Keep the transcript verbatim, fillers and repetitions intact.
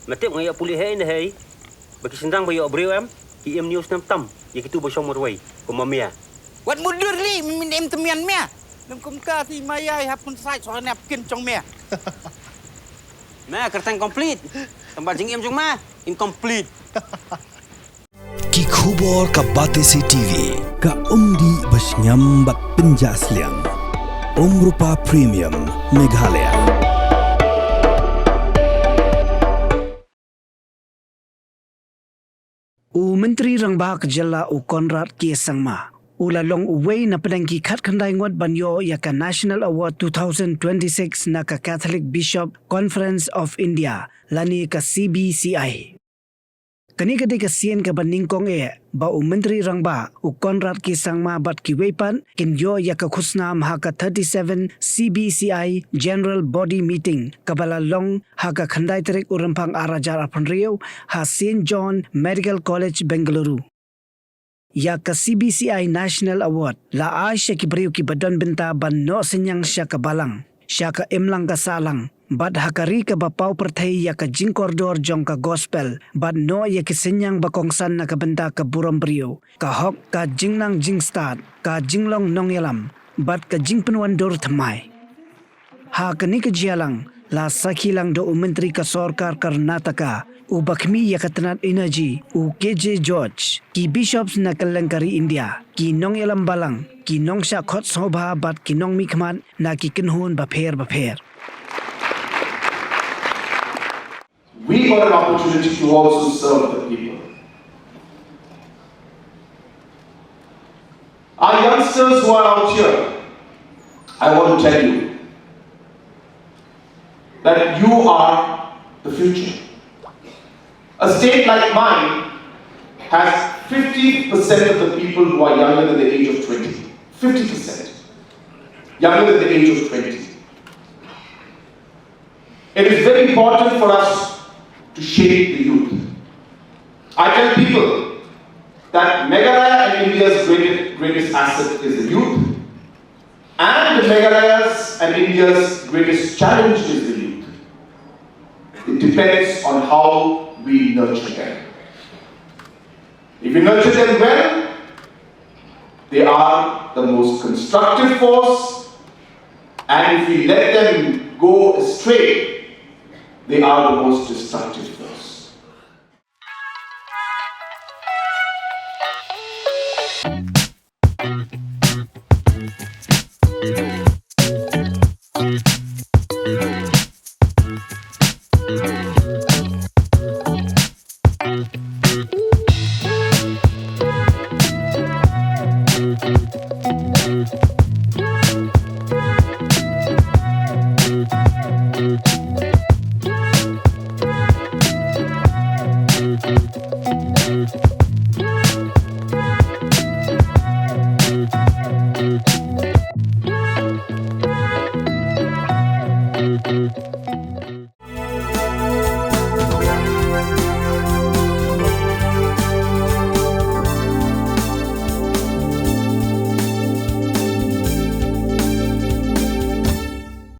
Me tip nga ïoh pule hei ne hei. Ba ki shynrang ba ïoh briew em, ki im news tam tam ïa kitu ba shong marwei kum ma mia. Wat mutdur li, me im tmian mia. Lem kumta ti ma ïai hap kun sait soh nep kin jong mia. Me kyrteng complete. Tang ba jingim jong me incomplete. Ki khubor ka Batesi T V. Ka umdih ba shngiam bad pynjah sliang. Umrupa Premium Meghalaya. U Myntri Rangbah ka jylla u Conrad K Sangma u la long uwei na pdeng ki khatkhyndai ngut ban ïoh ïa ka National Award two thousand twenty-six na ka Catholic Bishop Conference of India lane ka C B C I. Kane ka dei ka sien kaba nyngkong eh ba u Myntri Rangbah u Conrad K Sangma bad kiwei pat kin ïoh ïa ka khusnam ha ka thirty-seven C B C I General Body Meeting kaba la long ha ka khyndai tarik u Rymphang ar hajar arphew hynriew ha Saint John Medical College, Bengaluru. Ïa ka C B C I National Award la ai sha ki briew kiba don bynta ban noh synñiang sha ka balang, sha ka imlang ka sahlang bad ha ka ri kaba paw pyrthei ïa ka jingkordor jong ka gospel bad noh ïa ki synñiang ba kongsan na ka bynta ka burom briew, ka hok, ka jingnang jingstad, ka jinglong nongïalam bad ka jingpynwandur thymmai. Ha kane ka jingïalang la sakhi lang da u Myntri ka Sorkar Karnataka uba khmih ïa ka tnat Energy, u K J George, ki Bishops na kylleng ka ri India, ki nongïalam balang, ki nongshah khot sngewbha bad ki nongmihkhmat na ki kynhun bapher bapher. We got an opportunity to also serve the people. Our youngsters who are out here, I want to tell you that you are the future. A state like mine has fifty percent of the people who are younger than the age of twenty. Fifty percent younger than the age of twenty. It is very important for us to shape the youth. I tell people that Meghalaya and India's greatest, greatest asset is the youth, and Meghalaya's and India's greatest challenge is the youth. It depends on how we nurture them. If we nurture them well, they are the most constructive force, and if we let them go astray, they are the most destructive